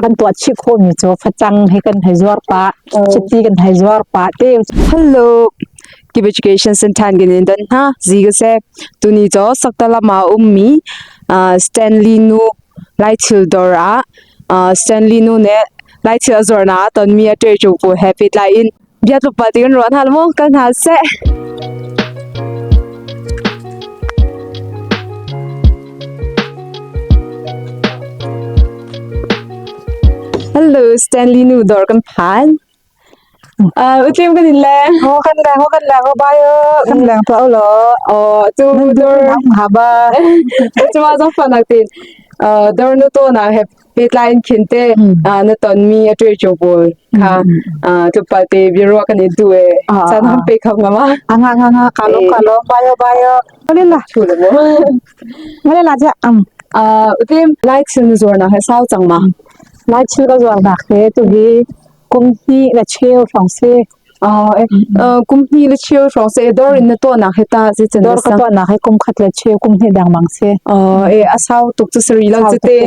Kan tuah chih khawhmi cu facang he kan hei zuar pah, chiti kan hei zuar pah te. Hello. Kip Education Center gin in dan hna zi ka se tuni cho saktalama ummi Stanley nu Laithil dawr ah Stanley nu ne Laithil a zuarna tonmi a ṭe cu pawl he pehtlai in bia tlawmpal te kan ruah hna maw kal hna seh. Hello Stanley nu dawr kan phan. Utlim kan in leng. Ho kan leng, ho kan leng, ho bai kan leng tuah law. Oh, tu dawr ha ba. Cu ma zong fa nak tin. Dawr nu to na he pehtlai in khin te na tonmi a ṭuai cio pawl kha tlawmpal te biaruah kan in duh e caan han pe kho hnga ma? A nga nga nga ka lo ka lo bayo bayo ngale la thu le mo ngale la ja am utim lai thil na zuar nak he sau cang ma? Lai thil ka zuar nak he tu hi kum hnih le cheu hrawng si. Kum hnih le cheu hrawng si. Dawr in na tuahnak he ta zeitin Dawr ka tuahnak he kum khat le cheu kum hnih dengmang si. A sau tuk cu sari lo cu te.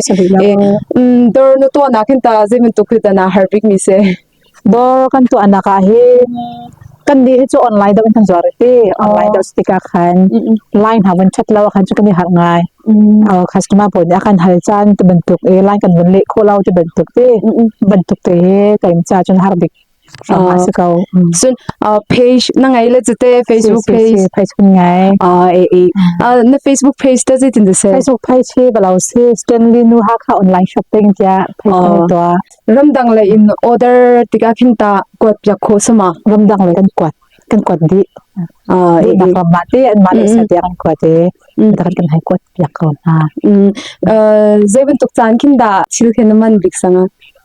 Dawr na tuahnak hin ta zei bantuk hi ta na har bik mi si? Dawr kan tuahnak ah hin kan nih hi cu online deuh in kan zuar ti. Online deuh tikah khan line ha van ṭhat lo khan cu kan i harh ngai. Customer pawl nih a kan hal caan ti bantuk i line kan vun leh khawh lo ti bantuk te bantuk te hi kan ca cun har bik hram a si ko. Cun page na ngei le cite Facebook page Facebook ngai. Na Facebook page ta zeitin ta si? Facebook page hi balau si Stanley Nu Hakha online shopping tiah page kan tuah. Ramdang lei in order tikah khin ta kuat piak kho sama? Ramdang lei kan kuat. Kan kuat dih. Duhnak ram ah te anmah le sa tiang an kuat i kan kan hei kuat piak ko hna. Zei bantuk caan khin dah thil khi na man bik sang?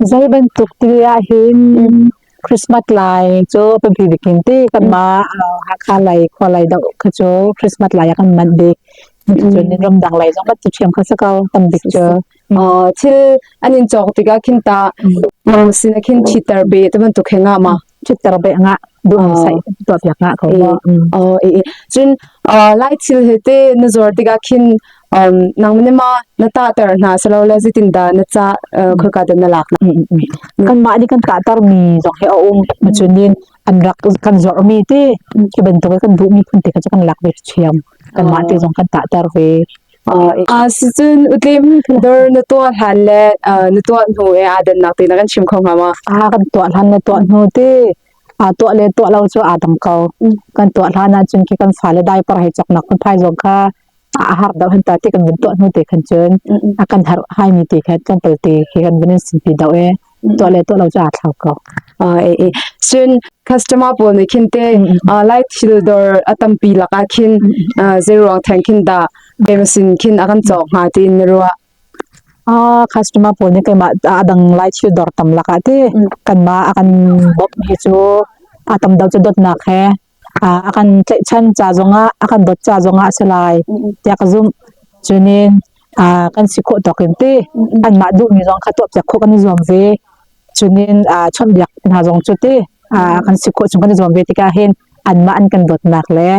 Zei bantuk ti ah hin Christmas lai cu papi bikin ti kanmah Hakha lei khua lei deuh kha cu Christmas lai ah kan manh bik. Cun ramdang lei zong kan ti ṭhiam kha si ko tam bik cu. Thil an in cawk tikah khin ta nang sin ah khin ṭhitter be ti bantuk he ngah ma? Ṭhitter be ngah duh sai tuah piak ngah ko ma. Cun lai thil he te na zuar tikah khin nang ne ma na tahter hna silole zeitin dah na ca khoika dah na lak? Kanmah nih kan tahter mi zong hi a um. Cun an rak kan zuarh mi ti khi bantuk kan duh mi phun te kha cu kan lak ve ṭhiam. Kanmah te zong kan tahter ve. Sicun utlim dawr na tuah hlan le na tuah hnu i aa dannak te na kan chim kho hnga maw? A kan tuah hlan le tuah hnu ti tuah le tuah lo cu aa dang ko. Kan tuah hlan ahcun khi kan fale diaper hei cawknak phunphai zong kha a har deuh han ta ti kan vun tuah hnu te khan cun a kan har haimi te kha tlawmpal te khi kan vun in sinpi deuh i tuah le tuah lo cu aa thlau ko. Cun customer pawl nih khin te lai thil dawr a tampi lakah khin zeiruang theng khin dah bemasin khin a kan cawk hnga tiin na ruah? Customer pawl nih keimah a dang lai thil dawr tam lakah ti kanmah a kan bawmh hi cu a tam deuh cu dawtnak he a kan tlaihchan ca zongah a kan dawt ca zongah a si lai tiah ka zumh. Cunin kan si khawh tawk in ti anmah duhmi zong kha tuahpiak khawh kan i zuam ve. Cunin chawnhbiak hna zong cu ti kan si khawh chung kan i zuam ve tikah hin anmah an kan dawtnak le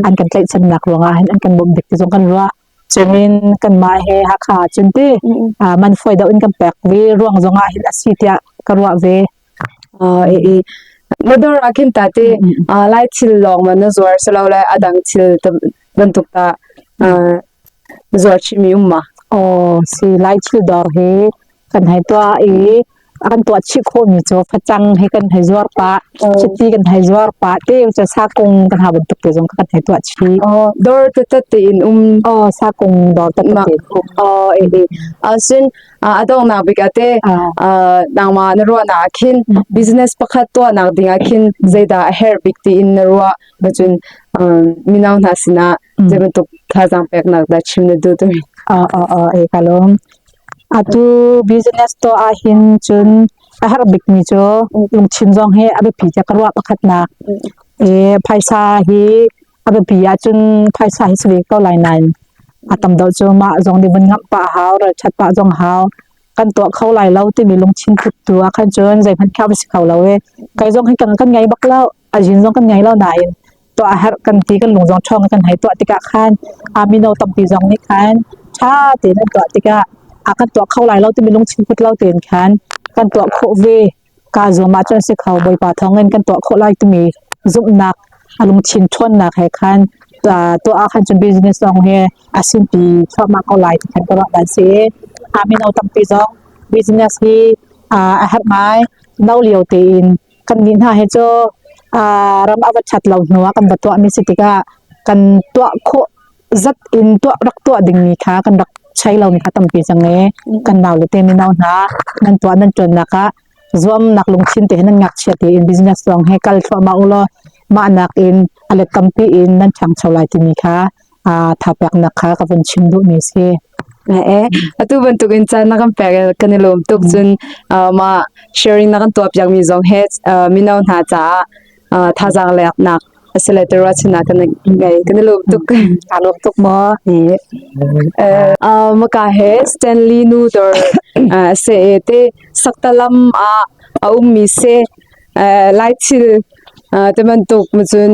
an kan tlaihchannak ruangah hin an kan bawmh bik ti zong kan ruah. Cunin kanmah he Hakha ahcun ti man fawi deuh in kan pek ve ruang zongah hin a si tiah ka ruah ve. Na dawr ah khin ta ti lai thil lawng ma na zuar silole a dang thil bantuk ta zuar chihmi um ma? Aw si lai thil dawr hi kan hei tuah i a kan tuah chih khawhmi cu facang hi kan hei zuar pah, chiti kan hei zuar pah te cu sakung kan ha bantuk te zong kan hei tuah chih. Oh, dawr tete tein um. Oh, sakung dawr tete tein um. Oh, e e. Cun a donghnak bik ah te nangmah na ruahnak ah khin business pakhat tuahnak ding ah khin zeidah a herh bik tiin na ruah cun mino hna sinah zei bantuk thazaang peknak dah chim na duh timi? E ka lawm. Atu business tuah ah hin cun a herh bikmi cu lungthin zong hi a biapi tiah ka ruah pakhatnak. E phaisa hi a biapi ahcun phaisa hi si ve ko lai nain a tam deuh cu mah zong nih vun ngamh pah a hau, ralṭhat pah zong a hau. Kan tuah kho lai lo timi lungthin put tu ah khan cun zeihmanh kha va si kho lo i kei zong hi kan kan ngei bak lo, a zin zong kan ngei lo nain tuah a herh kan ti kan lung zong ṭhawng kan hei tuah tikah khan a mino tampi zong nih khan ṭha tein an tuah tikah a kan tuah kho lai lo timi lungthin put lo tein khan. Kan tuah khawh ve. Kaa zuam ahcun si kho. Bawipa thawngin kan tuah khawh lai timi zumhnak, a lungthin ṭhawnnak he khan tuah ah khan cun business zong hi a sinpi thluahmah ko lai ti khan ka ruah dan si. Mino tampi zong business hi a herh ngai. No lio tein kan nih hna hi cu ram a va ṭhat lo hnu ah kan va tuahmi si tikah kan tuah khawh zat in tuah rak tuah dingmi kha kan rak chei lomi kha tampi cang i kan nau le te mino hna nan tuah nan ṭuannak ah zuamnak lungthin te he nan ngakchia tein business zong he kal thluahmah u law mah nakin a let tampi in nan ṭhangcho lai timi kha thapeknak kha ka vun chim duhmi si. Eh, atu bantuk in caan na kan pek kan i lawm tuk cun mah sharing na kan tuah piakmi zong he mino hna caah thazaang leknak asile te ruahchannak kan ngei kan i lawm tuk. Aa lawm tuk maw? Maka he Stanley nu dor se te saktalam ah a ummi se Laithil te bantuk macun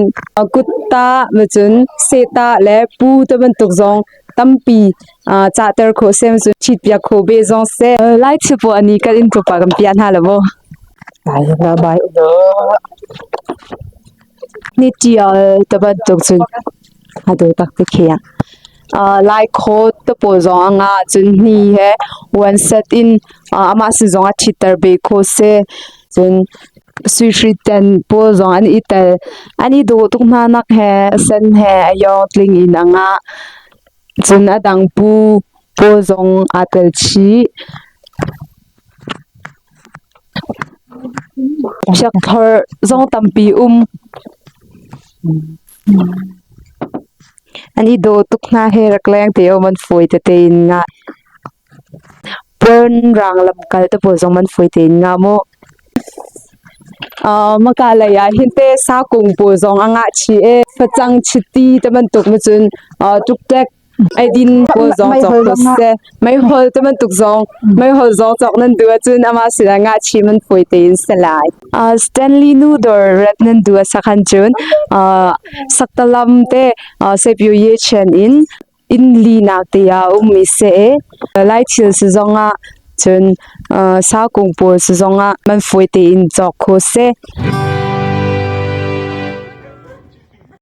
kutta macun seta le pu te bantuk zong tampi cahter khawh se macun ṭhit piak khawh be zong se Laithil pawl ani kan in tupa kan piah hna lo maw? Bai Ni ṭial te bantuk cun a dawh tak te khi ah. Laikhawt te pawl zong a ngah cun hni he one set in amah sin zong a ṭhitter ve khawh si. Cun suihri ten pawl zong an i tel. An i dawh tuk hna nak he sen he a yawng tling in a ngah. Cun a dang pu pawl zong aa tel chih. Siakthor zong tampi um. An i daw tuk hna he rak leng te aw man fawi tete in ngah. Puan rang lamkal te pawl zong man fawi tein ngah mu. Maka lei ah hin te sakung pawl zong a ngah chih i facang chiti te bantuk ma cun ṭukṭek eidin pawl zong cawk ko seh. Meihol te bantuk zong meihol zong cawk nan duh ahcun amah sinah ngah chih man fawi tein si lai. Stanley nu dawr rat nan duh a sak han cun saktalam te Sepyu Ye Chen in inn linak te ah a ummi si i Lai thil si zongah cun sakung pawl si zongah man fawi tein cawk khawh si.